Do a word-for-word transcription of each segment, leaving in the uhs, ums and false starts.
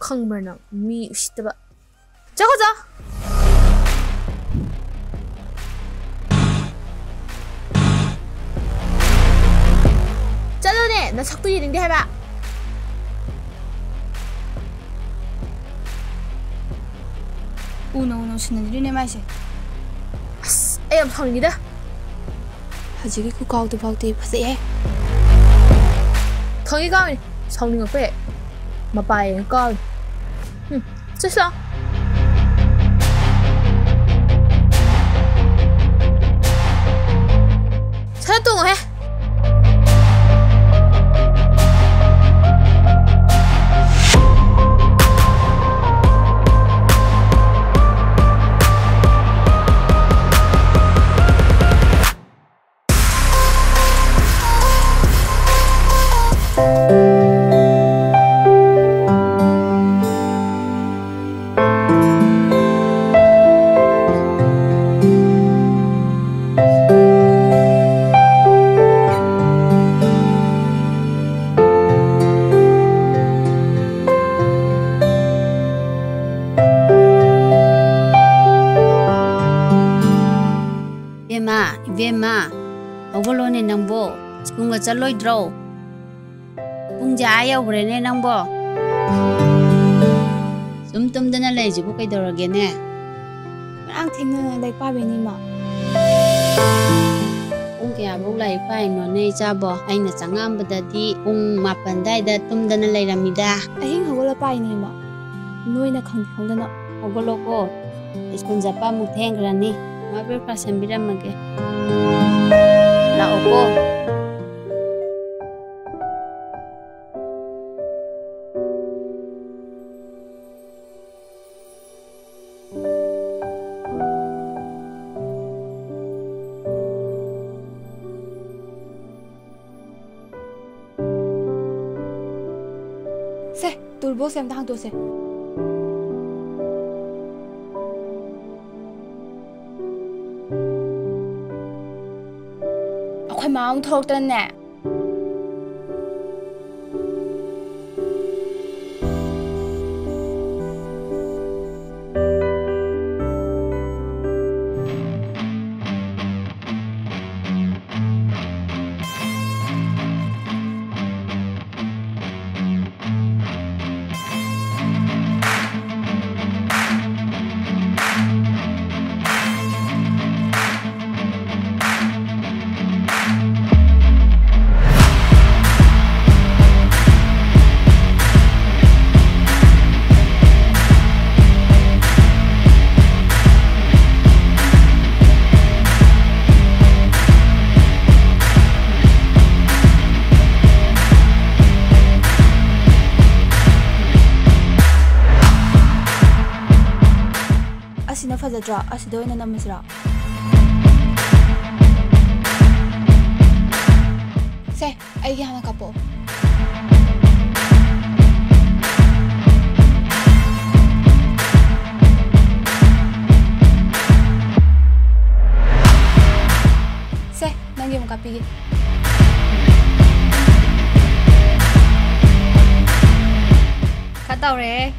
ꯈꯪꯕ꯭ꯔꯥ ꯅꯪ? ꯃꯤ ꯎꯁꯤꯠꯇꯕ꯫ ꯆꯠꯈꯣ, ꯆꯠꯈꯣ꯫ ꯆꯠꯂꯣꯅꯦ, ꯅꯁꯛꯇꯨ ꯌꯦꯡꯅꯤꯡꯗꯦ ꯍꯥꯏꯕ꯫ ꯎꯅ ꯎꯅ ꯎꯁꯤꯟꯅꯗ꯭ꯔꯤꯅꯦ ꯃꯥꯏꯁꯦ꯫ ꯑꯁ, ꯑꯩ ꯌꯥꯝ ꯁꯥꯎꯅꯤꯡꯉꯤꯗ꯫ ꯍꯧꯖꯤꯛꯀꯤ ꯈꯨꯀꯥꯎꯗꯨꯐꯥꯎꯗꯤ ꯐꯖꯩꯍꯦ꯫ ꯈꯪꯉꯤ ꯀꯥꯎꯏꯅꯤ, ꯁꯥꯎꯅꯤꯡꯉꯛꯄꯩ ꯃꯄꯥ ꯌꯦꯡꯉ ꯀꯥꯎꯏꯅꯤ꯫ ꯎꯝ, ꯆꯠꯁꯤ ꯂꯥꯎ꯫ ꯁꯠ ꯇꯣꯡꯉꯣꯍꯦ꯫ ꯏꯕꯦꯝꯃ, ꯏꯕꯦꯝꯃ, ꯍꯧꯒꯠꯂꯣꯅꯦ ꯅꯪꯕꯣ, ꯁ꯭ꯀꯨꯜꯒ ꯆꯠꯂꯣꯏꯗ꯭ꯔꯣ? ꯄꯨꯡꯁꯦ ꯑꯥ ꯌꯧꯈ꯭ꯔꯦꯅꯦ ꯅꯪꯕꯣ꯫ ꯁꯨꯝ ꯇꯨꯝꯗꯅ ꯂꯩꯁꯤꯕꯨ ꯀꯩꯗꯧꯔꯒꯦꯅꯦ? ꯉꯔꯥꯡ ꯊꯦꯡꯅ ꯂꯥꯏꯔꯤꯛ ꯄꯥꯕꯩꯅꯦ, ꯏꯃꯥ꯫ ꯄꯨꯡ ꯀꯌꯥꯐꯧ ꯂꯥꯏꯔꯤꯛ ꯄꯥꯏꯅꯣꯅꯦ ꯏꯆꯥꯕꯣ? ꯑꯩꯅ ꯆꯪꯉꯛꯑꯝꯕꯗꯗꯤ ꯄꯨꯡ ꯃꯥꯄꯟ ꯑꯗꯥꯏꯗ ꯇꯨꯝꯗꯅ ꯂꯩꯔꯝꯃꯤꯗ꯫ ꯑꯍꯤꯡ ꯍꯧꯒꯠꯂ ꯄꯥꯏꯅꯦ, ꯏꯃꯥ꯫ ꯅꯣꯏꯅ ꯈꯪꯗꯤ ꯈꯪꯗꯅ꯫ ꯍꯧꯒꯠꯂꯣꯀꯣ, ꯁ꯭ꯀꯨꯜ ꯆꯠꯄ ꯑꯃꯨꯛ ꯊꯦꯡꯈ꯭ꯔꯅꯤ꯫ ꯃꯥ breakfast ꯁꯦꯝꯕꯤꯔꯝꯃꯒꯦ꯫ ꯂꯥꯛꯑꯣꯀꯣ꯫ ꯁꯦ, toolbox ꯁꯦ ꯑꯝꯇ ꯍꯥꯡꯗꯣꯛꯁꯦ꯫ ꯑꯩꯈꯣꯏ ꯃꯥ ꯑꯃꯨꯛ ꯊꯣꯛꯂꯛꯇꯅꯅꯦ꯫ ꯁꯤꯅ ꯐꯖꯗ꯭ꯔꯣ? ꯑꯁꯤꯗ ꯑꯣꯏꯅ ꯅꯝꯃꯁꯤꯔꯣ? ꯁꯦ, ꯑꯩꯒꯤ ꯍꯥꯟꯅ ꯀꯥꯞꯄꯛꯑꯣ꯫ ꯁꯦ, ꯅꯪꯒꯤ ꯑꯃꯨꯛ ꯀꯥꯞꯄꯤꯒꯦ꯫ ꯈꯔ ꯇꯧꯔꯦ꯫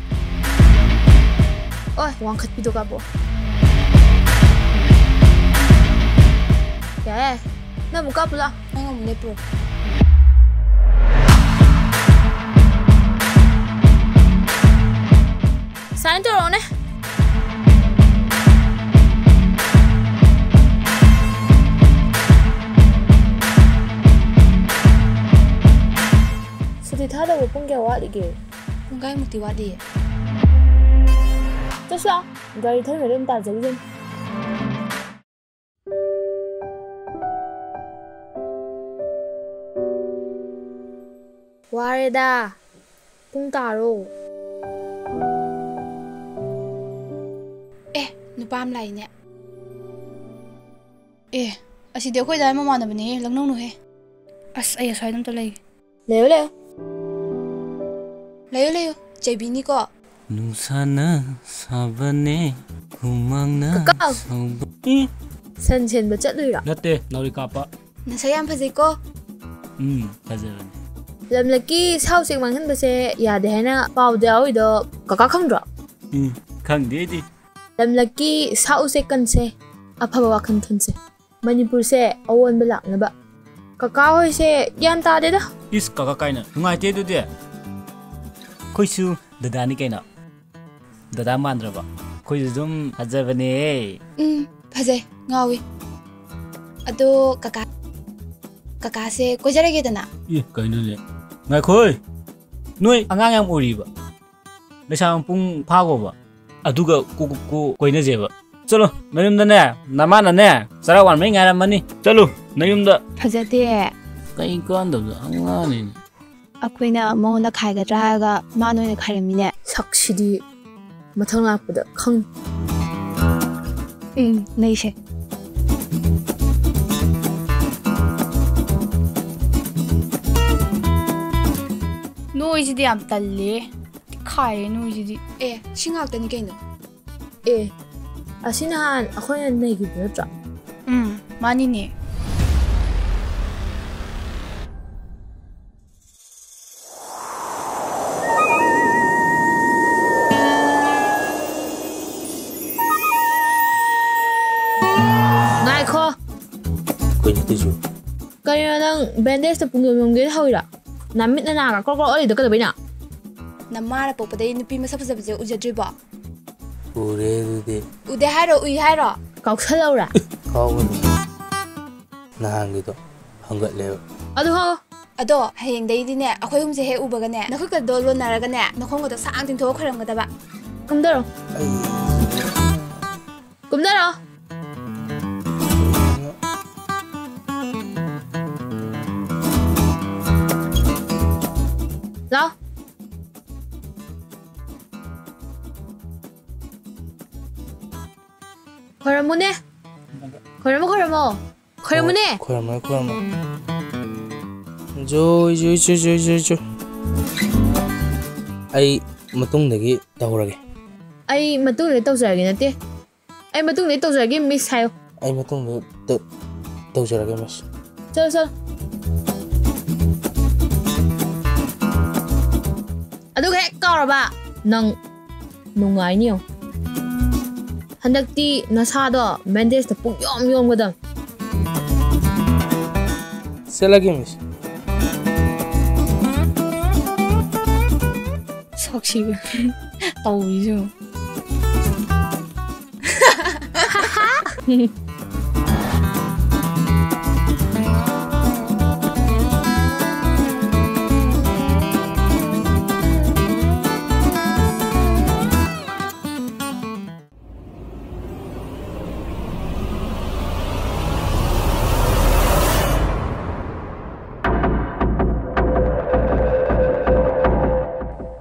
ꯑꯣꯏ, ꯋꯥꯡꯈꯠꯄꯤꯗꯣ ꯀꯥꯞꯄꯣ꯫ ꯌꯥꯔꯦ, ꯅꯪ ꯑꯃꯨꯛ ꯀꯥꯞꯄꯨ ꯂꯥꯎ꯫ ꯅꯪ ꯑꯃꯨꯛ ꯂꯦꯞꯄꯨꯔꯣ꯫ ꯁꯥꯏꯟ ꯇꯧꯔꯛꯑꯣꯅꯦ꯫ ꯁꯨꯇꯤ ꯊꯥꯗꯧꯕ ꯄꯨꯡ ꯀꯌꯥ ꯋꯥꯠꯂꯤꯒꯦ? ꯄꯨꯡꯈꯥꯏꯃꯨꯛꯇꯤ ꯋꯥꯠꯂꯤꯌꯦ꯫ ꯆꯠꯁꯤ ꯂꯥꯛꯑꯣ, ꯒꯥꯔꯤ ꯊꯧꯔꯤꯉꯩꯗ ꯑꯗꯨꯝ ꯇꯥꯖꯈꯤꯁꯅꯤ꯫ ꯋꯥꯔꯦꯗ, ꯄꯨꯡ ꯇꯥꯔꯣ꯫ ꯑꯦ, ꯅꯨꯄꯥ ꯑꯃ ꯂꯥꯛꯏꯅꯦ꯫ ꯑꯦ, ꯑꯁꯤꯗꯤ ꯑꯩꯈꯣꯏ ꯗꯥꯏ ꯃꯃꯥꯟꯅꯕꯅꯦ, ꯂꯛꯅꯧꯅꯨꯍꯦ꯫ ꯑꯁ, ꯑꯩ ꯑꯁ꯭ꯋꯥꯏꯗ ꯑꯝꯇ ꯂꯩꯒꯦ꯫ ꯂꯩꯌꯨ, ꯂꯩꯌꯨ꯫ ꯂꯩꯌꯨ, ꯂꯩꯌꯨ, ꯆꯩꯕꯤꯅꯤꯀꯣ꯫ ꯅꯨꯡꯁꯥꯅ ꯁꯥꯕꯅꯦ, ꯍꯨꯃꯥꯡꯅ ꯀꯀꯥ! ꯁꯧꯕ꯫ ꯏ! ꯁꯟ ꯁꯦꯟꯕ ꯆꯠꯂꯨꯏꯔꯣ? ꯅꯠꯇꯦ, ꯅꯥꯎꯔꯤ ꯀꯥꯞꯄ꯫ ꯅꯁꯛ ꯌꯥꯝ ꯐꯖꯩꯀꯣ꯫ ꯎꯝ, ꯐꯖꯕꯅꯦ꯫ ꯂꯝꯂꯛꯀꯤ ꯁꯥ ꯎꯆꯦꯛ ꯃꯥꯡꯍꯟꯕꯁꯦ ꯌꯥꯗꯦ ꯍꯥꯏꯅ ꯄꯥꯎꯗ ꯌꯥꯎꯔꯤꯗꯣ ꯀꯀꯥ ꯈꯪꯗ꯭ꯔꯣ? ꯎꯝ, ꯈꯪꯗꯦ ꯑꯩꯗꯤ꯫ ꯂꯝꯂꯛꯀꯤ ꯁꯥ ꯎꯆꯦꯛ ꯀꯟꯁꯦ, ꯑꯐꯕ ꯋꯥꯈꯜ ꯈꯟꯁꯦ꯫ ꯃꯅꯤꯄꯨꯔꯁꯦ ꯑꯑꯣꯟꯕ ꯂꯥꯛꯅꯕ꯫ ꯀꯀꯥ ꯍꯣꯏꯁꯦ ꯒ꯭ꯌꯥꯟ ꯇꯥꯗꯦꯗ꯫ ꯏꯁ, ꯀꯀꯥ ꯀꯥꯏꯅ, ꯅꯨꯡꯉꯥꯏꯇꯦ ꯑꯗꯨꯗꯤ꯫ ꯑꯩꯈꯣꯏꯁꯨ ꯗꯗꯥꯅꯤ ꯀꯩꯅꯣ꯫ ꯗꯗꯥ ꯃꯥꯟꯗ꯭ꯔꯕ? ꯑꯩꯈꯣꯏꯁꯨ ꯑꯗꯨꯝ ꯐꯖꯕꯅꯦ꯫ ꯎꯝ, ꯐꯖꯩ, ꯉꯥꯎꯏ꯫ ꯑꯗꯣ ꯀꯀꯥ, ꯀꯀꯥꯁꯦ ꯀꯣꯏꯖꯔꯒꯦꯗꯅ? ꯏ, ꯀꯩꯅꯣꯅꯦ? ꯉꯥꯏꯈꯣꯏ! ꯅꯣꯏ ꯑꯉꯥꯡ ꯌꯥꯝ ꯑꯣꯏꯔꯤꯕ꯫ ꯂꯩꯁꯥ ꯃꯄꯨꯡ ꯐꯥꯈꯣꯕ꯫ ꯑꯗꯨꯒ ꯀꯣ-, ꯀꯣ-, ꯀꯣ-, ꯀꯣꯏꯅꯖꯦꯕ꯫ ꯆꯠꯂꯣ, ꯅꯌꯨꯝꯗꯅꯦ, ꯅꯃꯥꯅꯅꯦ, ꯆꯔꯥ ꯋꯥꯟꯕꯩ ꯉꯥꯏꯔꯝꯃꯅꯤ꯫ ꯆꯠꯂꯨ, ꯅꯌꯨꯝꯗ꯫ ꯐꯖꯗꯦ꯫ ꯀꯩ ꯀꯥꯟꯗꯕꯗ ꯑꯉꯥꯡꯅꯤꯅꯦ꯫ ꯑꯩꯈꯣꯏꯅ ꯃꯉꯣꯟꯗ ꯈꯥꯏꯒꯗ꯭ꯔꯥ ꯍꯥꯏꯔꯒ ꯃꯥꯅ ꯑꯣꯏꯅ ꯈꯥꯏꯔꯝꯃꯤꯅꯦ꯫ ꯁꯛꯁꯤꯗꯤ ꯃꯊꯪ ꯂꯥꯛꯄꯗ ꯈꯪꯅꯤ꯫ ꯎꯝ, ꯅꯩꯁꯦ꯫ ꯅꯣꯏꯁꯤꯗꯤ ꯌꯥꯝ ꯇꯜꯂꯦ꯫ ꯈꯥꯏꯌꯦ ꯅꯣꯏꯁꯤꯗꯤ꯫ ꯑꯦ, ꯁꯤ ꯉꯥꯛꯇꯅꯤ ꯀꯩꯅꯣ꯫ ꯑꯦ, ꯑꯁꯤ ꯅꯍꯥꯟ ꯑꯩꯈꯣꯏꯅ ꯅꯩꯈꯤꯕꯗꯨ ꯅꯠꯇ꯭ꯔꯣ? ꯎꯝ, ꯃꯥꯅꯤꯅꯦ꯫ ꯉꯥꯏꯈꯣ꯫ ꯀꯩꯅꯣ ꯇꯧꯏꯁꯤꯕꯨ? ꯀꯩꯅꯣ ꯅꯪ bandage ꯇ ꯄꯨꯡ ꯌꯣꯝ ꯌꯣꯝꯒꯦ ꯍꯧꯔꯤꯔꯣ? ꯅꯃꯤꯠ ꯅꯅꯥꯒ ꯀ꯭ꯔꯣꯛ ꯀ꯭ꯔꯣꯛ ꯑꯣꯜꯂꯤꯗꯣ ꯀꯩꯗꯧꯕꯩꯅꯣ? ꯅꯃꯥꯅ ꯄꯣꯛꯄꯗꯩ ꯅꯨꯄꯤ ꯃꯁꯛ ꯐꯖꯕꯁꯦ ꯎꯖꯗ꯭ꯔꯤꯕꯣ? ꯎꯔꯦ ꯑꯗꯨꯗꯤ꯫ ꯎꯗꯦ ꯍꯥꯏꯔꯣ, ꯎꯏ ꯍꯥꯏꯔꯣ? ꯀꯥꯎꯁꯜꯂꯧꯔꯥ? ꯀꯥꯎꯕꯅꯤ꯫ ꯅꯍꯥꯟꯒꯤꯗꯣ ꯍꯪꯒꯠꯂꯦꯕ꯫ ꯑꯗꯨ ꯍꯣ꯫ ꯑꯗꯣ ꯍꯌꯦꯡꯗꯩꯗꯤꯅꯦ, ꯑꯩꯈꯣꯏ ꯑꯍꯨꯝꯁꯦ ꯍꯦꯛ ꯎꯕꯒꯅꯦ, ꯅꯈꯨꯠꯀꯗꯣ ꯂꯣꯟꯅꯔꯒꯅꯦ, ꯅꯈꯣꯡꯒꯗꯣ ꯁꯥꯡ ꯇꯤꯡꯊꯣꯛꯑ ꯈꯣꯏꯔꯝꯒꯗꯕ꯫ ꯀꯨꯝꯗꯔꯣ꯫ ꯑꯩ ꯀꯨꯝꯗꯔꯣ꯫ ꯂꯥꯎ꯫ ꯈꯣꯏꯔꯝꯃꯨꯅꯦ꯫ ꯈꯣꯏꯔꯝꯃꯣ, ꯈꯣꯏꯔꯝꯃꯣ꯫ ꯈꯣꯏꯔꯝꯃꯨꯅꯦ꯫ ꯈꯣꯏꯔꯝꯃꯣ, ꯈꯣꯏꯔꯝꯃꯣ꯫ ꯖꯣꯏ, ꯖꯣꯏ, ꯖꯣꯏ, ꯖꯣꯏ, ꯖꯣꯏ, ꯖꯣꯏ꯫ ꯑꯩ ꯃꯇꯨꯡꯗꯒꯤ ꯇꯧꯔꯒꯦ꯫ ꯑꯩ ꯃꯇꯨꯡꯗꯒꯤ ꯇꯧꯖꯔꯒꯦ ꯅꯠꯇꯦ꯫ ꯑꯩ ꯃꯇꯨꯡꯗꯒꯤ ꯇꯧꯖꯔꯒꯦ, miss ꯍꯥꯏꯌꯣ꯫ ꯑꯩ ꯃꯇꯨꯡꯗ ꯇ-, ꯇꯧꯖꯔꯒꯦ, miss꯫ ꯆꯠꯂꯣ, ꯆꯠꯂꯣ꯫ ꯑꯗꯨꯒ ꯍꯦꯛ ꯀꯥꯎꯔꯕ ꯅꯪ ꯅꯨꯡꯉꯥꯏꯅꯤ ꯌꯦꯡꯉꯣ꯫ ꯍꯟꯗꯛꯇꯤ ꯅꯁꯥꯗꯣ bandage ꯇ ꯄꯨꯡ ꯌꯣꯝ ꯌꯣꯝꯒꯗꯕ꯫ ꯆꯠꯂꯒꯦ, miss꯫ ꯁꯛꯁꯤꯒ ꯇꯧꯔꯤꯁꯨ꯫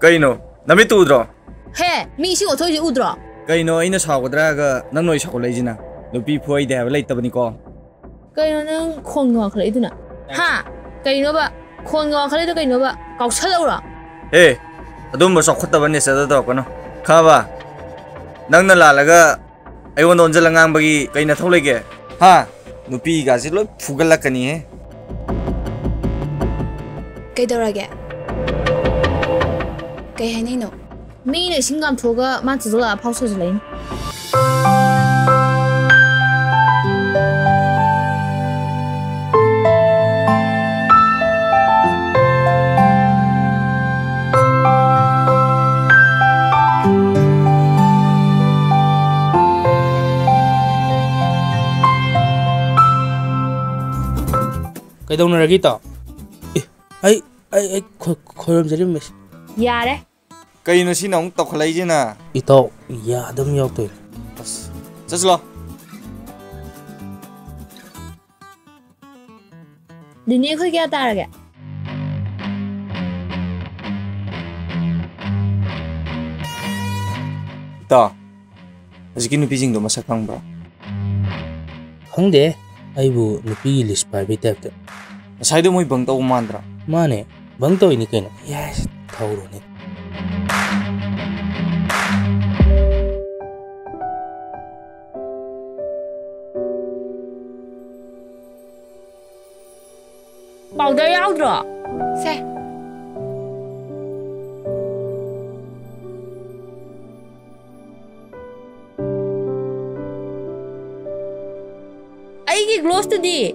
ꯀꯩꯅꯣ? ꯅꯃꯤꯠꯇꯨ ꯎꯗ꯭ꯔꯣ? ꯍꯦ, ꯃꯤ ꯏꯁꯤꯡ ꯑꯣꯠꯊꯣꯛꯏꯁꯦ ꯎꯗ꯭ꯔꯣ? ꯀꯩꯅꯣ ꯑꯩꯅ ꯁꯥꯎꯒꯗ꯭ꯔꯥꯒ ꯅꯪ ꯅꯣꯏ ꯁꯥꯎꯒꯠꯂꯛꯏꯁꯤꯅ? ꯅꯨꯄꯤ ꯐꯨꯍꯩꯗꯦ ꯍꯥꯏꯕ ꯂꯩꯇꯕꯅꯤꯀꯣ꯫ ꯀꯩꯅꯣ ꯅꯪ ꯈꯣꯟꯒ ꯋꯥꯡꯈꯠꯂꯛꯏꯗꯨꯅ? ꯍꯥ? ꯀꯩꯅꯣꯕ? ꯈꯣꯟꯒ ꯋꯥꯡꯈꯠꯂꯛꯏꯗꯣ ꯀꯩꯅꯣꯕ? ꯀꯥꯎꯁꯜꯂꯛꯎꯔꯣ? ꯑꯦ, ꯑꯗꯨꯝꯕ ꯆꯥꯎꯈꯠꯇꯕ ꯅꯦꯆꯔꯗ ꯇꯧꯔꯛꯀꯅꯨ, ꯈꯪꯉꯕ? ꯅꯪꯅ ꯂꯥꯜꯂꯒ ꯑꯩꯉꯣꯟꯗ ꯑꯣꯟꯁꯤꯜꯂ ꯉꯥꯡꯕꯒꯤ ꯀꯩ ꯅꯊꯧ ꯂꯩꯒꯦ? ꯍꯥ? ꯅꯨꯄꯤꯒꯥꯁꯦ ꯂꯣꯏ ꯐꯨꯒꯠꯂꯛꯀꯅꯤꯍꯦ꯫ ꯀꯩꯗꯧꯔꯒꯦ? ꯀꯩ ꯍꯥꯏꯅꯤꯡꯅꯣ? ꯃꯤꯅ ꯏꯁꯤꯡ ꯀꯥꯝꯊꯣꯛꯑꯒ ꯃꯥ ꯆꯨꯖꯂꯛꯑ ꯐꯥꯎ ꯁꯥꯖꯜꯂꯛꯏꯅꯤ꯫ ꯀꯩꯗꯧꯅꯔꯒꯦ, ꯏꯇꯥꯎ? ꯑꯦ, ꯑꯩ, ꯑꯩ, ꯑꯩ ꯈꯣ-, ꯈꯣꯏꯔꯝꯖꯔꯤꯃꯦ꯫ ꯌꯥꯔꯦ꯫ ꯀꯩꯅꯣ ꯁꯤꯅ ꯑꯃꯨꯛ ꯇꯧꯈꯠꯂꯛꯏꯁꯤꯅ? ꯏꯇꯥꯎ, ꯌꯥꯗꯕ ꯌꯥꯎꯗꯣꯏꯅꯦ꯫ ꯑꯁ, ꯆꯠꯁꯤꯂꯣ꯫ ꯅꯦꯅꯦ, ꯑꯩꯈꯣꯏ ꯀꯌꯥ ꯇꯥꯔꯒꯦ? ꯏꯇꯥꯎ, ꯍꯧꯖꯤꯛꯀꯤ ꯅꯨꯄꯤꯁꯤꯡꯗꯣ ꯃꯁꯛ ꯈꯪꯕ꯭ꯔꯥ? ꯈꯪꯗꯦ꯫ ꯑꯩꯕꯨ ꯅꯨꯄꯤꯒꯤ ꯂꯤꯁ ꯄꯥꯏꯕꯩ ꯇꯥꯏꯞꯇ꯫ ꯉꯁꯥꯏꯗꯣ ꯃꯣꯏ ꯕꯪ ꯇꯧꯕ ꯃꯥꯟꯗ꯭ꯔꯥ? ꯃꯥꯅꯦ, ꯕꯪ ꯇꯧꯔꯤꯅꯤ ꯀꯩꯅꯣ꯫ ꯌꯦꯁ, ꯊꯧꯔꯨꯅꯤ꯫ ꯄꯥꯎꯗꯔ ꯌꯥꯎꯗ꯭ꯔꯣ? ꯁꯦ꯫ ꯑꯩꯒꯤ ꯒ꯭ꯂꯣꯁꯇꯨꯗꯤ?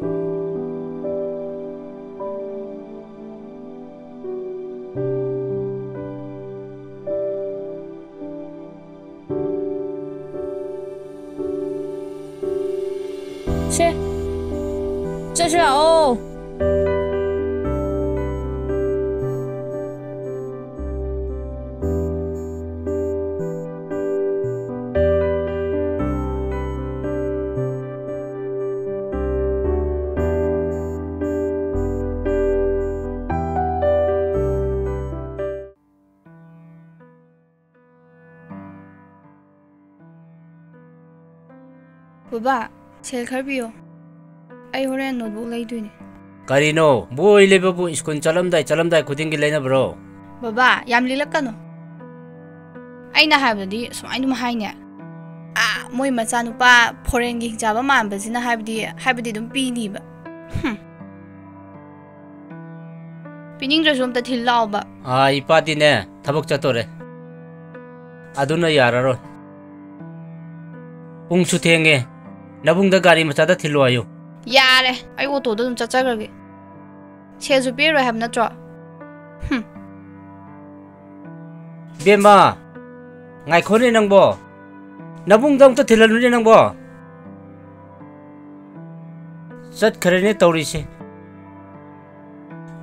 ꯁꯦ, ꯆꯠꯁꯤ ꯂꯥꯛꯑꯣ꯫ ꯕꯕꯥ, ꯁꯦꯜ ꯈꯔ ꯄꯤꯌꯣ꯫ ꯑꯩ ꯍꯣꯔꯦꯟ ꯅꯣꯠꯕꯨꯛ ꯂꯩꯗꯣꯏꯅꯦ꯫ ꯀꯔꯤꯅꯣ? ꯕꯣꯏ ꯂꯩꯕꯕꯨ ꯁ꯭ꯀꯨꯜ ꯆꯠꯂꯝꯗꯥꯏ, ꯆꯠꯂꯝꯗꯥꯏ ꯈꯨꯗꯤꯡꯒꯤ ꯂꯩꯅꯕ꯭ꯔꯣ? ꯕꯕꯥ, ꯌꯥꯝ ꯂꯤꯛꯂꯛꯀꯅꯨ꯫ ꯑꯩꯅ ꯍꯥꯏꯕꯗꯗꯤ ꯁꯨꯃꯥꯏꯅ ꯑꯗꯨꯝ ꯍꯥꯏꯅꯦ꯫ ꯑꯥ, ꯃꯣꯏ ꯃꯆꯥꯅꯨꯄꯥ ꯐꯣꯔꯦꯟꯒꯤ ꯍꯤꯡꯆꯥꯕ ꯃꯥꯟꯕꯁꯤꯅ ꯍꯥꯏꯕꯗꯤ, ꯍꯥꯏꯕꯗꯤ ꯑꯗꯨꯝ ꯄꯤꯅꯤꯕ꯫ ꯍꯨꯝ꯫ ꯄꯤꯅꯤꯡꯗ꯭ꯔꯁꯨ ꯑꯝꯇ ꯊꯤꯜ ꯂꯥꯛꯑꯣꯕ꯫ ꯑꯥ, ꯏꯄꯥꯗꯤꯅꯦ, ꯊꯕꯛ ꯆꯠꯇꯣꯔꯦ꯫ ꯑꯗꯨꯅ ꯌꯥꯔꯔꯣꯏ꯫ ꯄꯨꯡꯁꯨ ꯊꯦꯡꯉꯦ꯫ ꯅꯕꯨꯡꯗ ꯒꯥꯔꯤ ꯃꯆꯥꯗ ꯊꯤꯜꯂꯣ ꯍꯥꯏꯌꯨ꯫ ꯌꯥꯔꯦ, ꯑꯩ ꯑꯣꯇꯣꯗ ꯑꯗꯨꯝ ꯆꯠꯆꯈ꯭ꯔꯒꯦ꯫ ꯁꯦꯜꯁꯨ ꯄꯤꯔꯣꯏ ꯍꯥꯏꯕ ꯅꯠꯇ꯭ꯔꯣ? ꯍꯨꯝ꯫ ꯏꯕꯦꯝꯃ, ꯉꯥꯏꯈꯣꯅꯦ ꯅꯪꯕꯣ꯫ ꯅꯕꯨꯡꯗ ꯑꯝꯇ ꯊꯤꯜꯍꯜꯂꯨꯅꯦ ꯅꯪꯕꯣ꯫ ꯆꯠꯈ꯭ꯔꯦꯅꯦ ꯇꯧꯔꯤꯁꯦ꯫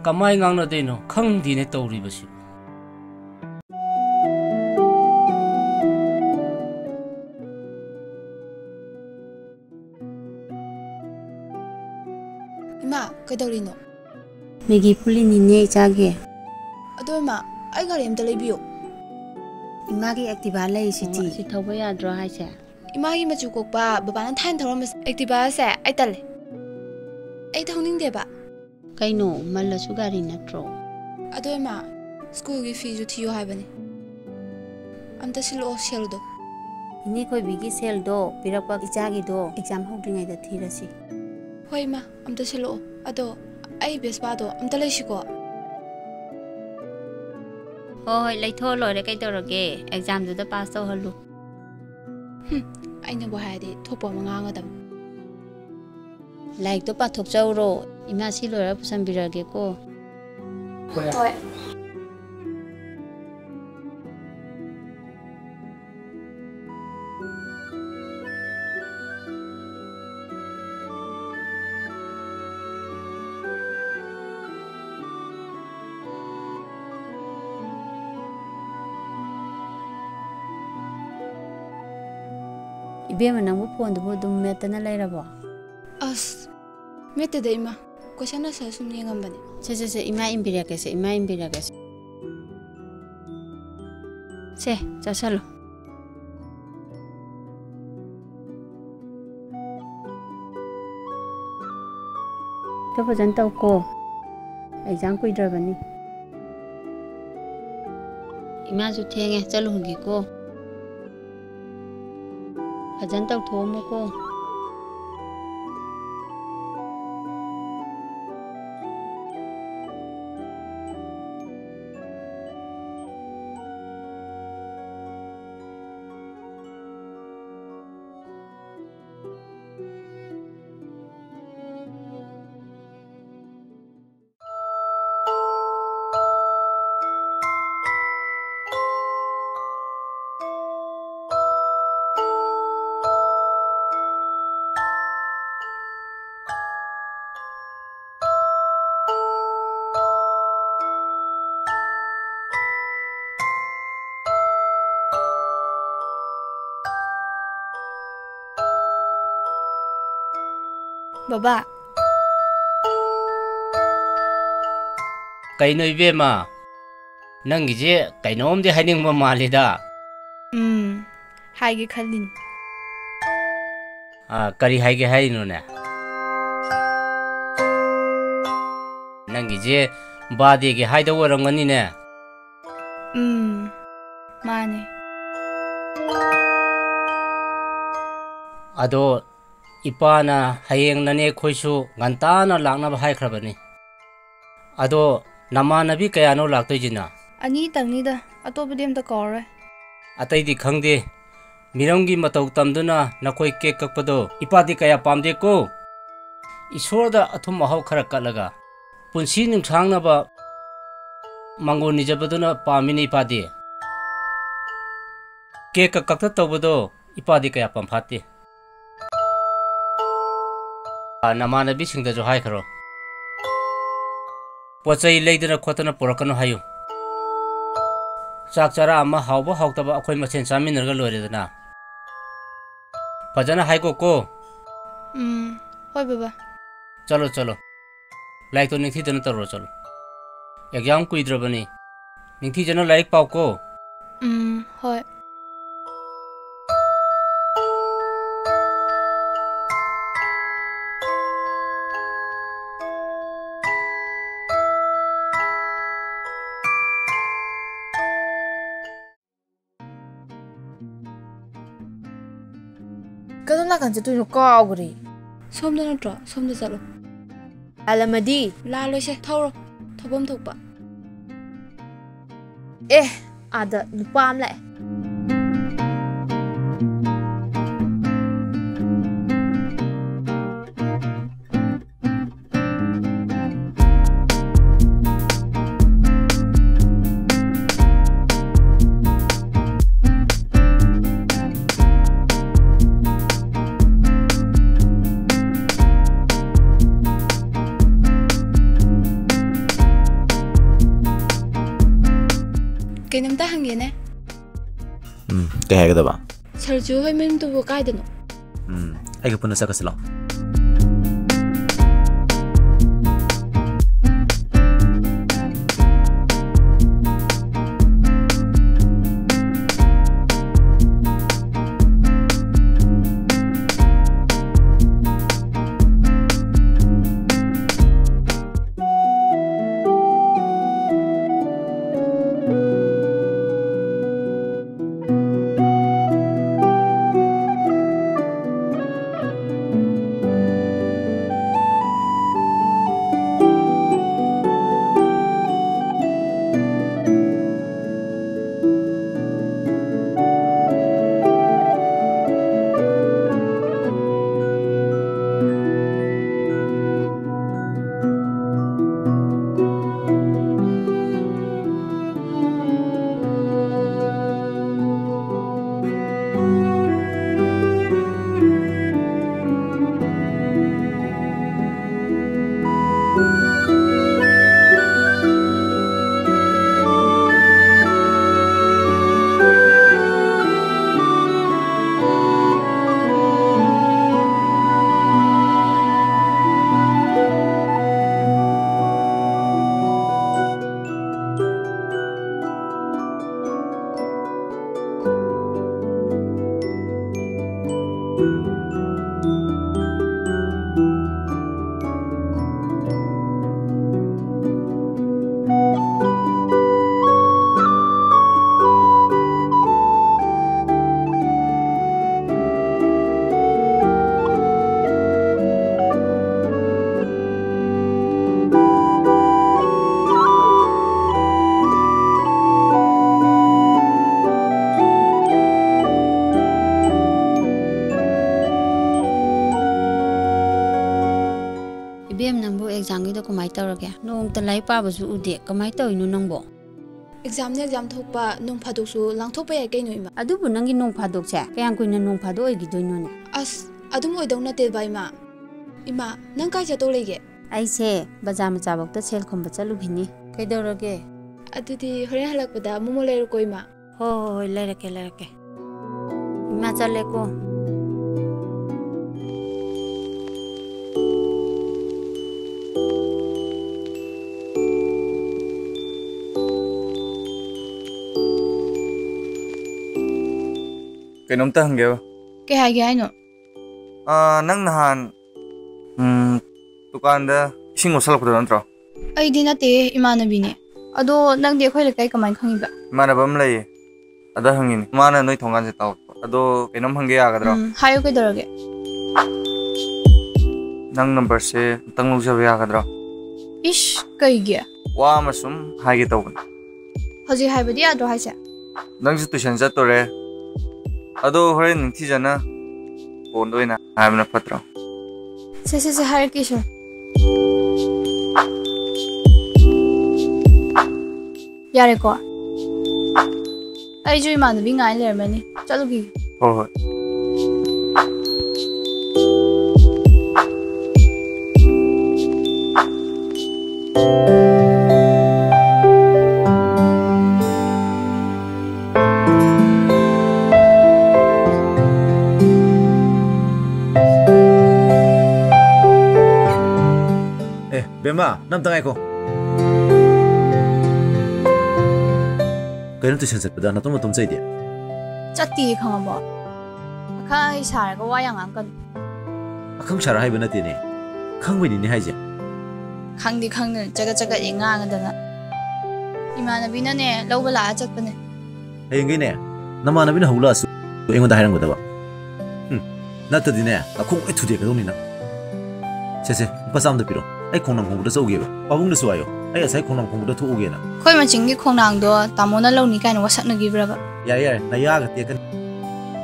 ꯀꯃꯥꯏ ꯉꯥꯡꯅꯗꯣꯏꯅꯣ ꯈꯪꯗꯦꯅꯦ ꯇꯧꯔꯤꯕꯁꯤ꯫ ꯏꯃꯥ, ꯀꯩꯗꯧꯔꯤꯅꯣ? ꯃꯦꯒꯤ ꯐꯨꯠꯂꯤꯅꯤꯅꯦ ꯏꯆꯥꯒꯤ꯫ ꯑꯗꯣ ꯏꯃꯥ, ꯑꯩ ꯒꯥꯔꯤ ꯑꯝꯇ ꯂꯩꯕꯤꯌꯣ꯫ ꯏꯃꯥꯒꯤ ꯑꯦꯛꯇꯤꯚꯥ ꯂꯩꯔꯤꯁꯤꯗꯤ꯫ ꯑꯣ, ꯑꯁꯤ ꯊꯧꯕ ꯌꯥꯗ꯭ꯔꯣ ꯍꯥꯏꯁꯦ? ꯏꯃꯥꯒꯤ ꯃꯆꯨ ꯀꯣꯛꯄ ꯕꯕꯥꯅ ꯊꯥꯏꯅ ꯊꯧꯔꯝꯕ ꯑꯦꯛꯇꯤꯚꯥꯁꯦ ꯑꯩ ꯇꯜꯂꯦ꯫ ꯑꯩ ꯊꯧꯅꯤꯡꯗꯦꯕ꯫ ꯀꯩꯅꯣ, ꯃꯜꯂꯁꯨ ꯒꯥꯔꯤ ꯅꯠꯇ꯭ꯔꯣ? ꯑꯗꯣ ꯏꯃꯥ, ꯁ꯭ꯀꯨꯜꯒꯤ ꯐꯤꯁꯨ ꯊꯤꯌꯣ ꯍꯥꯏꯕꯅꯦ꯫ ꯑꯝꯇ ꯁꯤꯜꯂꯛꯑꯣ ꯁꯦꯜꯗꯣ꯫ ꯏꯅꯦ ꯊꯣꯏꯕꯤꯒꯤ ꯁꯦꯜꯗꯣ ꯄꯤꯔꯛꯄ ꯏꯆꯥꯒꯤꯗꯣ ꯑꯦꯛꯖꯥꯝ ꯍꯧꯗ꯭ꯔꯤꯉꯩꯗ ꯊꯤꯔꯁꯤ꯫ ꯍꯣꯏ ꯏꯃꯥ, ꯑꯝꯇ ꯁꯤꯜꯂꯛꯑꯣ꯫ ꯑꯗꯣ ꯑꯩ ꯚꯦꯁꯄꯥꯗꯣ ꯑꯝꯇ ꯂꯩꯁꯤꯀꯣ꯫ ꯍꯣꯏ ꯍꯣꯏ, ꯂꯩꯊꯣꯛꯑ ꯂꯣꯏꯔꯦ ꯀꯩꯗꯧꯔꯒꯦ, ꯑꯦꯛꯖꯥꯝꯗꯨꯗ ꯄꯥꯁ ꯇꯧꯍꯜꯂꯨ꯫ ꯍꯨꯝ, ꯑꯩꯅꯕꯨ ꯍꯥꯏꯔꯗꯤ ꯊꯣꯛꯄ ꯑꯃ ꯉꯥꯡꯒꯗꯕ꯫ ꯂꯥꯏꯔꯤꯛꯇꯣ ꯄꯥꯊꯣꯛꯆꯧꯔꯣ꯫ ꯏꯃꯥ ꯁꯤ ꯂꯣꯏꯔꯒ ꯄꯨꯁꯟꯕꯤꯔꯛꯑꯒꯦꯀꯣ꯫ ꯍꯣꯏ꯫ ꯏꯕꯦꯝꯃ, ꯅꯪꯕꯨ ꯐꯣꯟꯗꯨꯕꯨ ꯑꯗꯨꯝ ꯃꯦꯠꯇꯅ ꯂꯩꯔꯕꯣ? ꯑꯁ, ꯃꯦꯠꯇꯦꯗ ꯏꯃꯥ, ꯀꯣꯏꯁꯟ ꯑꯟꯁꯔ ꯁꯨꯝ ꯌꯦꯡꯉꯝꯕꯅꯦ꯫ ꯁꯦ, ꯁꯦ, ꯁꯦ, ꯏꯃꯥ ꯏꯟꯕꯤꯔꯛꯀꯦꯁꯦ, ꯏꯃꯥ ꯏꯟꯕꯤꯔꯛꯀꯦꯁꯦ꯫ ꯁꯦ, ꯆꯥꯁꯜꯂꯣ꯫ ꯈꯔ ꯐꯖꯅ ꯇꯧꯀꯣ, ꯑꯦꯛꯖꯥꯝ ꯀꯨꯏꯗ꯭ꯔꯕꯅꯤ꯫ ꯏꯃꯥꯁꯨ ꯊꯦꯡꯉꯦ, ꯆꯠꯂꯨꯈꯤꯒꯦꯀꯣ꯫ ꯐꯖꯅ ꯇꯧꯊꯣꯛꯑꯝꯃꯨꯀꯣ꯫ ꯕꯕꯥ꯫ ꯀꯩꯅꯣ ꯏꯕꯦꯝꯃ? ꯅꯪꯒꯤꯁꯦ ꯀꯩꯅꯣꯝꯗꯤ ꯍꯥꯏꯅꯤꯡꯕ ꯃꯥꯜꯂꯤꯗ꯫ ꯎꯝ, ꯍꯥꯏꯒꯦ ꯈꯜꯂꯤꯅꯤ꯫ ꯑꯥ, ꯀꯔꯤ ꯍꯥꯏꯒꯦ ꯍꯥꯏꯔꯤꯅꯣꯅꯦ? ꯅꯪꯒꯤꯁꯦ ꯕꯥꯔꯗꯦꯒꯤ ꯍꯥꯏꯗꯧ ꯑꯣꯏꯔꯝꯒꯅꯤꯅꯦ꯫ ꯎꯝ, ꯃꯥꯅꯦ꯫ ꯑꯗꯣ ꯏꯄꯥꯅ ꯍꯌꯦꯡ ꯅꯅꯦ ꯑꯩꯈꯣꯏꯁꯨ ꯉꯟꯇꯥꯅ ꯂꯥꯛꯅꯕ ꯍꯥꯏꯈ꯭ꯔꯕꯅꯤ꯫ ꯑꯗꯣ ꯅꯃꯥꯟꯅꯕꯤ ꯀꯌꯥꯅꯣ ꯂꯥꯛꯇꯣꯏꯁꯤꯅ? ꯑꯅꯤꯇꯪꯅꯤꯗ, ꯑꯇꯣꯞꯄꯗꯤ ꯑꯝꯇ ꯀꯧꯔꯔꯣꯏ꯫ ꯑꯇꯩꯗꯤ ꯈꯪꯗꯦ꯫ ꯃꯤꯔꯝꯒꯤ ꯃꯇꯧ ꯇꯝꯗꯨꯅ ꯅꯈꯣꯏ ꯀꯦꯛ ꯀꯛꯄꯗꯣ ꯏꯄꯥꯗꯤ ꯀꯌꯥ ꯄꯥꯝꯗꯦꯀꯣ꯫ ꯏꯁꯣꯔꯗ ꯑꯊꯨꯝ ꯑꯍꯥꯎ ꯈꯔ ꯀꯠꯂꯒ ꯄꯨꯟꯁꯤ ꯅꯨꯡꯁꯥꯡꯅꯕ ꯃꯥꯡꯒꯣꯜ ꯅꯤꯖꯕꯗꯨꯅ ꯄꯥꯝꯃꯤꯅꯦ ꯏꯄꯥꯗꯤ꯫ ꯀꯦꯛꯀ ꯀꯛꯇ ꯇꯧꯕꯗꯣ ꯏꯄꯥꯗꯤ ꯀꯌꯥ ꯄꯥꯝꯐꯥꯠꯇꯦ꯫ ꯑꯥ, ꯅꯃꯥꯟꯅꯕꯤꯁꯤꯡꯗꯁꯨ ꯍꯥꯏꯈ꯭ꯔꯣ꯫ ꯄꯣꯠ ꯆꯩ ꯂꯩꯗꯅ ꯈꯣꯠꯇꯅ ꯄꯨꯔꯛꯀꯅꯨ ꯍꯥꯏꯌꯨ꯫ ꯆꯥꯛ ꯆꯔꯥ ꯑꯃ ꯍꯥꯎꯕ ꯍꯥꯎꯇꯕ ꯑꯩꯈꯣꯏ ꯃꯁꯦꯟ ꯆꯥꯃꯤꯟꯅꯔꯒ ꯂꯣꯏꯔꯦꯗꯅ꯫ ꯐꯖꯅ ꯍꯥꯏꯀꯣ ꯀꯣ꯫ ꯎꯝ, ꯍꯣꯏ ꯕꯕꯥ꯫ ꯆꯠꯂꯣ, ꯆꯠꯂꯣ꯫ ꯂꯥꯏꯔꯤꯛꯇꯣ ꯅꯤꯡꯊꯤꯖꯅ ꯇꯧꯔꯣ, ꯆꯠꯂꯣ꯫ ꯑꯦꯛꯖꯥꯝ ꯀꯨꯏꯗ꯭ꯔꯕꯅꯤ꯫ ꯅꯤꯡꯊꯤꯖꯅ ꯂꯥꯏꯔꯤꯛ ꯄꯥꯎ ꯀꯣ꯫ ꯎꯝ, ꯍꯣꯏ꯫ ꯀꯗꯣꯝ ꯅꯥꯀꯟ ꯆꯠꯇꯣꯏꯅꯣ ꯀꯥꯎꯈ꯭ꯔꯦ꯫ ꯁꯣꯝꯗ ꯅꯠꯇ꯭ꯔꯣ? ꯁꯣꯝꯗ ꯆꯠꯂꯣ꯫ ꯂꯥꯜꯂꯝꯃꯗꯤ? ꯂꯥꯜꯂꯣꯏꯁꯦ, ꯊꯧꯔꯣ꯫ ꯊꯧꯐꯝ ꯊꯣꯛꯄ꯫ ꯑꯦ, ꯑꯥꯗ ꯅꯨꯄꯥ ꯑꯃ ꯂꯥꯛꯑꯦ꯫ ꯀꯩꯅꯣꯝꯇ ꯍꯪꯒꯦꯅꯦ꯫ ꯎꯝ, ꯀꯩ ꯍꯥꯏꯒꯗꯕ? ꯁꯔꯖꯨ ꯍꯣꯏ ꯃꯌꯨꯝꯗꯨꯕꯨ ꯀꯥꯏꯗꯅꯣ? ꯎꯝ, ꯑꯩꯒ ꯄꯨꯟꯅ ꯆꯠꯈ꯭ꯔꯁꯤ ꯂꯥꯛꯑꯣ꯫ ꯀꯃꯥꯏ ꯇꯧꯔꯒꯦ? ꯅꯣꯡꯃꯇ ꯂꯥꯏꯔꯤꯛ ꯄꯥꯕꯁꯨ ꯎꯗꯦ꯫ ꯀꯃꯥꯏ ꯇꯧꯔꯤꯅꯣ ꯅꯪꯕꯣ? ꯑꯦꯛꯖꯥꯝꯅꯦ ꯑꯦꯛꯖꯥꯝ ꯊꯣꯛꯄ, ꯅꯣꯡ ꯐꯥꯗꯣꯛꯁꯨ ꯂꯥꯡꯊꯣꯛꯄ ꯌꯥꯏ ꯀꯩꯅꯣ, ꯏꯃꯥ꯫ ꯑꯗꯨꯕꯨ ꯅꯪꯒꯤ ꯅꯣꯡ ꯐꯥꯗꯣꯛꯁꯦ ꯀꯌꯥꯝ ꯀꯨꯏꯅ ꯅꯣꯡ ꯐꯥꯗꯣꯛ ꯑꯣꯏꯈꯤꯗꯣꯏꯅꯣꯅꯦ? ꯑꯁ, ꯑꯗꯨꯝ ꯑꯣꯏꯗꯧ ꯅꯠꯇꯦꯕ, ꯏꯃꯥ꯫ ꯏꯃꯥ, ꯅꯪ ꯀꯥꯏ ꯆꯠꯇꯧ ꯂꯩꯒꯦ? ꯑꯩꯁꯦ ꯕꯖꯥꯔ ꯃꯆꯥꯐꯧꯗ ꯁꯦꯜ ꯈꯨꯝꯕ ꯆꯠꯂꯨꯈꯤꯅꯤ꯫ ꯀꯩꯗꯧꯔꯒꯦ? ꯑꯗꯨꯗꯤ ꯍꯣꯔꯦꯟ ꯍꯜꯂꯛꯄꯗ ꯃꯣꯃꯣ ꯂꯩꯔꯨꯀꯣ, ꯏꯃꯥ꯫ ꯍꯣꯏ, ꯍꯣꯏ, ꯍꯣꯏ, ꯂꯩꯔꯛꯀꯦ, ꯂꯩꯔꯛꯀꯦ꯫ ꯏꯃꯥ, ꯆꯠꯂꯦꯀꯣ꯫ ꯀꯩꯅꯣꯝꯇ ꯍꯪꯒꯦꯕ꯫ ꯀꯩ ꯍꯥꯏꯒꯦ ꯍꯥꯏꯅꯣ? ꯑꯥ, ꯅꯪ ꯅꯍꯥꯟ, ꯎꯝ, ꯗꯨꯀꯥꯟꯗ ꯏꯁꯤꯡ ꯂꯧꯁꯜꯂꯛꯄꯗꯣ ꯅꯠꯇ꯭ꯔꯣ? ꯑꯩꯗꯤ ꯅꯠꯇꯦ, ꯏꯃꯥꯟꯅꯕꯤꯅꯦ꯫ ꯑꯗꯣ ꯅꯪꯗꯤ ꯑꯩꯈꯣꯏ ꯂꯩꯀꯥꯏ ꯀꯃꯥꯏꯅ ꯈꯪꯉꯤꯕ? ꯏꯃꯥꯟꯅꯕ ꯑꯃ ꯂꯩꯌꯦ, ꯑꯗ ꯍꯪꯉꯤꯅꯤ꯫ ꯃꯥꯅ ꯅꯣꯏ ꯊꯣꯡꯒꯥꯟꯁꯦ ꯇꯥꯛꯂꯛꯄ꯫ ꯑꯗꯣ ꯀꯩꯅꯣꯝ ꯍꯪꯒꯦ ꯌꯥꯒꯗ꯭ꯔꯣ? ꯎꯝ, ꯍꯥꯏꯌꯨ, ꯀꯩꯗꯧꯔꯒꯦ? ꯅꯪ ꯅꯝꯕꯔꯁꯦ ꯑꯝꯇꯪ ꯂꯧꯖꯕ ꯌꯥꯒꯗ꯭ꯔꯣ? ꯏꯁ, ꯀꯩꯒꯤ? ꯋꯥ ꯑꯃ ꯁꯨꯝ ꯍꯥꯏꯒꯦ ꯇꯧꯕꯅꯤ꯫ ꯍꯧꯖꯤꯛ ꯍꯥꯏꯕꯗꯤ ꯌꯥꯗ꯭ꯔꯣ ꯍꯥꯏꯁꯦ? ꯅꯪꯁꯨ ꯇꯨꯏꯁꯟ ꯆꯠꯇꯣꯔꯦ꯫ ꯑꯗꯣ ꯍꯣꯔꯦꯟ ꯅꯤꯡꯊꯤꯖꯅ ꯐꯣꯟꯗ ꯑꯣꯏꯅ ꯍꯥꯏꯕꯅ ꯐꯠꯇ꯭ꯔꯣ? ꯁꯦ, ꯁꯦ, ꯁꯦ, ꯍꯥꯏꯔꯛꯀꯦ, ꯏꯁꯣꯔ꯫ ꯌꯥꯔꯦꯀꯣ? ꯑꯩꯁꯨ ꯏꯃꯥꯟꯅꯕꯤ ꯉꯥꯏ ꯂꯩꯔꯝꯃꯅꯤ꯫ ꯆꯠꯂꯨꯈꯤꯒꯦ꯫ ꯍꯣꯏ, ꯍꯣꯏ꯫ ꯑꯦ, ꯕꯦꯝꯃ, ꯅꯪ ꯑꯝꯇ ꯉꯥꯏꯈꯣ꯫ ꯀꯩꯅꯣ ꯇꯨꯏꯁꯟ ꯆꯠꯄꯗ ꯅꯇꯣꯝ ꯅꯇꯣꯝ ꯆꯩꯗꯤ? ꯆꯠꯇꯤꯌꯦ, ꯈꯪꯉꯕꯣ? ꯑꯈꯪ ꯑꯍꯩ ꯁꯥꯔꯒ ꯋꯥ ꯌꯥꯝ ꯉꯥꯡꯉꯛꯀꯅꯨ꯫ ꯑꯈꯪ ꯁꯥꯔ ꯍꯥꯏꯕ ꯅꯠꯇꯦꯅꯦ, ꯈꯪꯕꯩꯅꯤꯅꯦ ꯍꯥꯏꯁꯦ꯫ ꯈꯪꯗꯤ ꯈꯪꯗꯅ ꯆꯒꯠ ꯆꯒꯠ ꯍꯦꯛ ꯉꯥꯡꯉꯗꯅ꯫ ꯏꯃꯥꯟꯅꯕꯤꯅꯅꯦ ꯂꯧꯕ ꯂꯥꯛꯑ ꯆꯠꯄꯅꯦ꯫ ꯍꯌꯦꯡꯈꯩꯅꯦ ꯅꯃꯥꯟꯅꯕꯤꯅ ꯍꯧꯂꯛꯑꯁꯨ ꯑꯩꯉꯣꯟꯗ ꯍꯥꯏꯔꯝꯒꯗꯕ꯫ ꯎꯝ, ꯅꯠꯇꯗꯤꯅꯦ ꯅꯈꯣꯡ ꯂꯣꯏ ꯊꯨꯗꯦꯛꯀꯗꯧꯅꯤ ꯅꯪ꯫ ꯁꯦ, ꯁꯦ, ꯂꯨꯄꯥ ꯆꯥꯝꯗ ꯄꯤꯔꯣ, ꯑꯩ ꯈꯣꯡꯅꯥꯡ ꯈꯣꯡꯕꯗ ꯆꯧꯒꯦꯕ꯫ ꯄꯥꯕꯨꯡꯗꯁꯨ ꯍꯥꯏꯌꯣ, ꯑꯩ ꯉꯁꯥꯏ ꯈꯣꯡꯅꯥꯡ ꯈꯣꯡꯕꯗ ꯊꯣꯛꯎꯒꯦꯅ꯫ ꯑꯩꯈꯣꯏ ꯃꯆꯤꯟꯒꯤ ꯈꯣꯡꯅꯥꯡꯗꯣ ꯇꯥꯃꯣꯅ ꯂꯧꯅꯤ ꯀꯥꯏꯅ ꯋꯥꯁꯛꯅꯈꯤꯕ꯭ꯔꯕ? ꯌꯥꯔꯦ, ꯌꯥꯔꯦ, ꯅꯌꯥꯒ ꯇꯦꯛꯀꯅꯤ꯫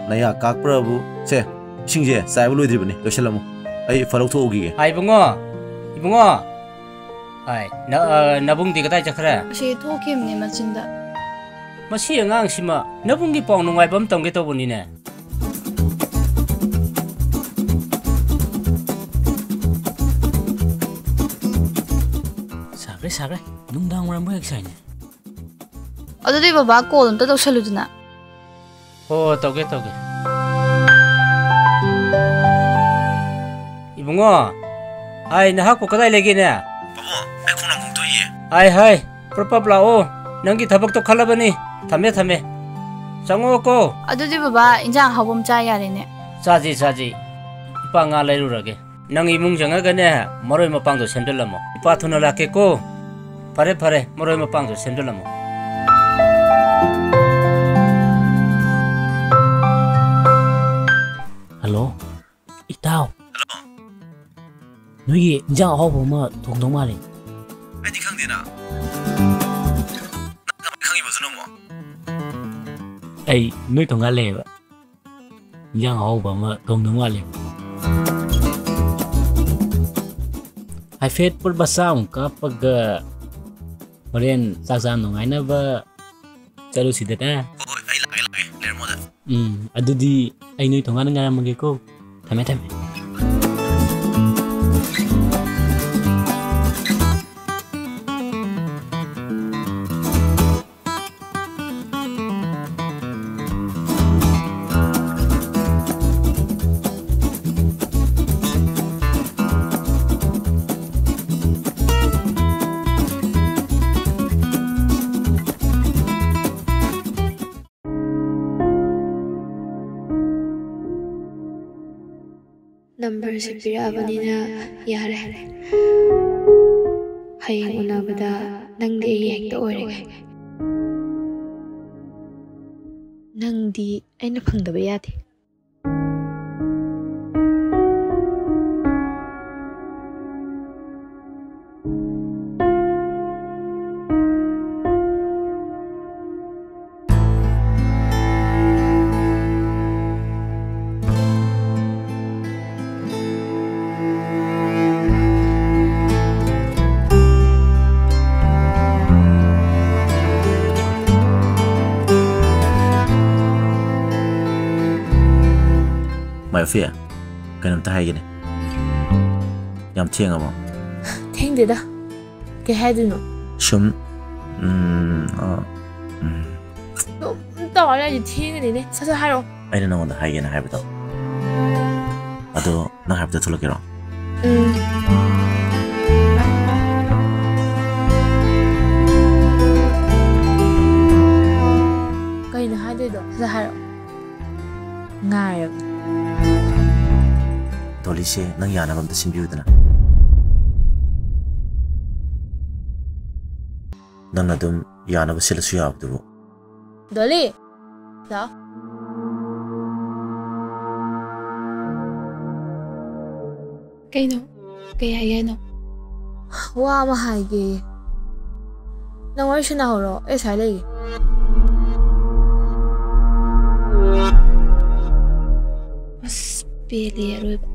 ꯅꯌꯥ ꯀꯥꯛꯄ꯭ꯔꯕꯨ? ꯁꯦ, ꯏꯁꯤꯡꯁꯦ ꯆꯥꯏꯕ ꯂꯣꯏꯗ꯭ꯔꯤꯕꯅꯤ, ꯂꯣꯏꯁꯤꯜꯂꯝꯃꯨ꯫ ꯑꯩ ꯐꯠ ꯂꯧꯊꯣꯛꯎꯈꯤꯒꯦ꯫ ꯑꯥ, ꯏꯕꯨꯡꯉꯣ, ꯏꯕꯨꯡꯉꯣ, ꯍꯥꯏ, ꯅ-, ꯑ, ꯅꯕꯨꯡꯗꯤ ꯀꯗꯥꯏ ꯆꯠꯈ꯭ꯔꯦ? ꯑꯁꯤ ꯊꯣꯛꯈꯤꯕꯅꯦ ꯃꯆꯤꯟꯗ꯫ ꯃꯁꯤ ꯑꯉꯥꯡꯁꯤꯃ ꯅꯕꯨꯡꯒꯤ ꯄꯥꯎ ꯅꯨꯡꯉꯥꯏꯕ ꯑꯃ ꯇꯝꯒꯦ ꯇꯧꯕꯅꯤꯅꯦ꯫ ꯁꯥꯈ꯭ꯔꯦ, ꯁꯥꯈ꯭ꯔꯦ꯫ ꯅꯨꯡꯗꯥꯡ ꯋꯥꯏꯔꯝꯕꯨ ꯍꯦꯛ ꯁꯥꯏꯅꯦ꯫ ꯑꯗꯨꯗꯤ ꯕꯕꯥ ꯀꯣꯜ ꯑꯝꯇ ꯇꯧꯁꯜꯂꯨꯗꯅ꯫ ꯍꯣ, ꯇꯧꯒꯦ, ꯇꯧꯒꯦ꯫ ꯏꯕꯨꯡꯉꯣ, ꯑꯩ ꯅꯍꯥꯛꯄꯨ ꯀꯗꯥꯏ ꯂꯩꯒꯦꯅꯦ? ꯄꯥꯕꯨꯡ, ꯑꯩ ꯈꯣꯡꯅꯥꯡ ꯈꯣꯡꯗꯣꯛꯏꯌꯦ꯫ ꯍꯥꯏ, ꯍꯥꯏ, ꯄ꯭ꯔꯞ ꯄ꯭ꯔꯞ ꯂꯥꯛꯑꯣ꯫ ꯅꯪꯒꯤ ꯊꯕꯛꯇꯣ ꯈꯜꯂꯕꯅꯤ꯫ ꯊꯝꯃꯦ, ꯊꯝꯃꯦ꯫ ꯆꯪꯉꯛꯑꯣꯀꯣ꯫ ꯑꯗꯨꯗꯤ ꯕꯕꯥ, ꯏꯟꯖꯥꯡ ꯑꯍꯥꯎꯕ ꯑꯃ ꯆꯥ ꯌꯥꯔꯦꯅꯦ꯫ ꯆꯥꯁꯤ, ꯆꯥꯁꯤ꯫ ꯏꯄꯥ ꯉꯥ ꯂꯩꯔꯨꯔꯒꯦ꯫ ꯅꯪ ꯏꯃꯨꯡ ꯆꯪꯉꯒꯅꯦ, ꯃꯔꯣꯏ ꯃꯄꯥꯡꯗꯣ ꯁꯦꯝꯖꯤꯜꯂꯝꯃꯣ꯫ ꯏꯄꯥ ꯊꯨꯅ ꯂꯥꯛꯀꯦꯀꯣ꯫ ꯐꯔꯦ, ꯐꯔꯦ, ꯃꯔꯣꯏ ꯃꯄꯥꯡꯗꯣ ꯁꯦꯝꯖꯤꯜꯂꯝꯃꯣ꯫ ꯍꯜꯂꯣ, ꯏꯇꯥꯎ꯫ ꯍꯜꯂꯣ꯫ ꯅꯣꯏꯒꯤ ꯏꯟꯖꯥꯡ ꯑꯍꯥꯎꯕ ꯑꯃ ꯊꯣꯡꯗꯧ ꯃꯥꯜꯂꯦ꯫ ꯑꯩꯗꯤ ꯈꯪꯗꯦꯅ꯫ ꯅꯪ ꯀꯃꯥꯏꯅ ꯈꯪꯉꯤꯕ ꯑꯗꯨꯅ ꯑꯃꯨꯛ? ꯑꯩ ꯅꯣꯏ ꯊꯣꯡꯒꯥꯜ ꯂꯩꯌꯦꯕ꯫ ꯏꯟꯖꯥꯡ ꯑꯍꯥꯎꯕ ꯑꯃ ꯊꯣꯡꯗꯧ ꯃꯥꯜꯂꯦ꯫ ꯍꯥꯏꯐꯦꯠ ꯄꯨꯔ ꯃꯆꯥ ꯑꯃꯨꯛ ꯀꯥꯞꯄꯒ ꯍꯣꯔꯦꯟ ꯆꯥꯛ ꯆꯥ ꯅꯨꯡꯉꯥꯏꯅꯕ ꯆꯠꯂꯨꯁꯤꯗꯅ꯫ ꯍꯣꯏ, ꯍꯣꯏ, ꯑꯩ ꯂꯥꯛꯑꯒꯦ, ꯂꯥꯛꯑꯒꯦ, ꯂꯩꯔꯝꯃꯣꯗ꯫ ꯎꯝ, ꯑꯗꯨꯗꯤ ꯑꯩ ꯅꯣꯏ ꯊꯣꯡꯒꯥꯟꯗ ꯉꯥꯏꯔꯝꯃꯒꯦꯀꯣ꯫ ꯊꯝꯃꯦ, ꯊꯝꯃꯦ꯫ ꯅꯝꯕꯔꯁꯦ ꯄꯤꯔꯛꯑꯕꯅꯤꯅ ꯌꯥꯔꯦ꯫ ꯍꯌꯦꯡ ꯎꯅꯕꯗ ꯅꯪꯗꯤ ꯑꯩꯒꯤ ꯍꯦꯛꯇ ꯑꯣꯏꯔꯒꯦ꯫ ꯅꯪꯗꯤ ꯑꯩꯅ ꯐꯪꯗꯕ ꯌꯥꯗꯦ꯫ ꯃꯥꯏꯐꯤ, ꯀꯩꯅꯣꯝꯇ ꯍꯥꯏꯒꯦꯅꯦ꯫ ꯌꯥꯝ ꯊꯦꯡꯉꯕꯣ? ꯊꯦꯡꯗꯦꯗ꯫ ꯀꯩ ꯍꯥꯏꯗꯣꯏꯅꯣ? ꯁꯨꯝ, ꯎꯝ, ꯑ, ꯎꯝ꯫ ꯑꯗꯨꯝ ꯇꯧꯔ ꯂꯩꯔꯗꯤ ꯊꯦꯡꯒꯅꯤꯅꯦ꯫ ꯁꯠ ꯁꯠ ꯍꯥꯏꯔꯛꯑꯣ꯫ ꯑꯩꯅ ꯅꯉꯣꯟꯗ ꯍꯥꯏꯒꯦꯅ ꯍꯥꯏꯕꯗꯣ꯫ ꯑꯗꯣ ꯅꯪ ꯍꯥꯏꯕꯗ ꯊꯣꯛꯂꯛꯀꯦꯔꯣ? ꯎꯝ꯫ ꯀꯩꯅꯣ ꯍꯥꯏꯗꯣꯏꯗꯣ? ꯁꯠ ꯁꯠ ꯍꯥꯏꯔꯛꯑꯣ꯫ ꯉꯥꯏꯔꯕꯅꯤ꯫ ꯗꯣꯂꯤꯁꯦ ꯅꯪ ꯌꯥꯅꯕ ꯑꯝꯇ ꯁꯤꯟꯕꯤꯌꯨꯗꯅ꯫ ꯅꯪꯅ ꯑꯗꯨꯝ ꯌꯥꯅꯕ ꯁꯤꯜꯂꯁꯨ ꯌꯥꯕꯗꯨꯕꯨ꯫ ꯗꯣꯂꯤ! ꯂꯥꯛꯑꯣ꯫ ꯀꯩꯅꯣ? ꯀꯩ ꯍꯥꯏꯒꯦ ꯍꯥꯏꯅꯣ? ꯋꯥ ꯑꯃ ꯍꯥꯏꯒꯦ꯫ ꯅꯪ ꯋꯥꯔꯤ ꯁꯥꯟꯅꯍꯧꯔꯣ, ꯑꯩ ꯑꯁ꯭ꯋꯥꯏ ꯂꯩꯒꯦ꯫ ꯑꯁ, ꯄꯦꯜꯂꯦ ꯑꯔꯣꯏꯕ꯫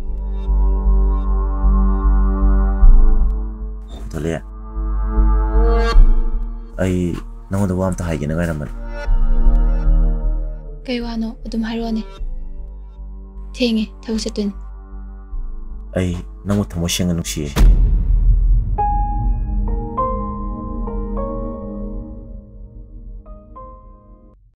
ꯗꯣꯂꯤ, ꯑꯩ ꯅꯉꯣꯟꯗ ꯋꯥ ꯑꯝꯇ ꯍꯥꯏꯒꯦꯅ ꯉꯥꯏꯔꯝꯕꯅꯦ꯫ ꯀꯩ ꯋꯥꯅꯣ? ꯑꯗꯨꯝ ꯍꯥꯏꯔꯛꯑꯣꯅꯦ꯫ ꯊꯦꯡꯉꯦ, ꯊꯕꯛ ꯆꯠꯇꯣꯏꯅꯦ꯫ ꯑꯩ ꯅꯪꯕꯨ ꯊꯃꯣꯏ ꯁꯦꯡꯅ ꯅꯨꯡꯁꯤꯌꯦ꯫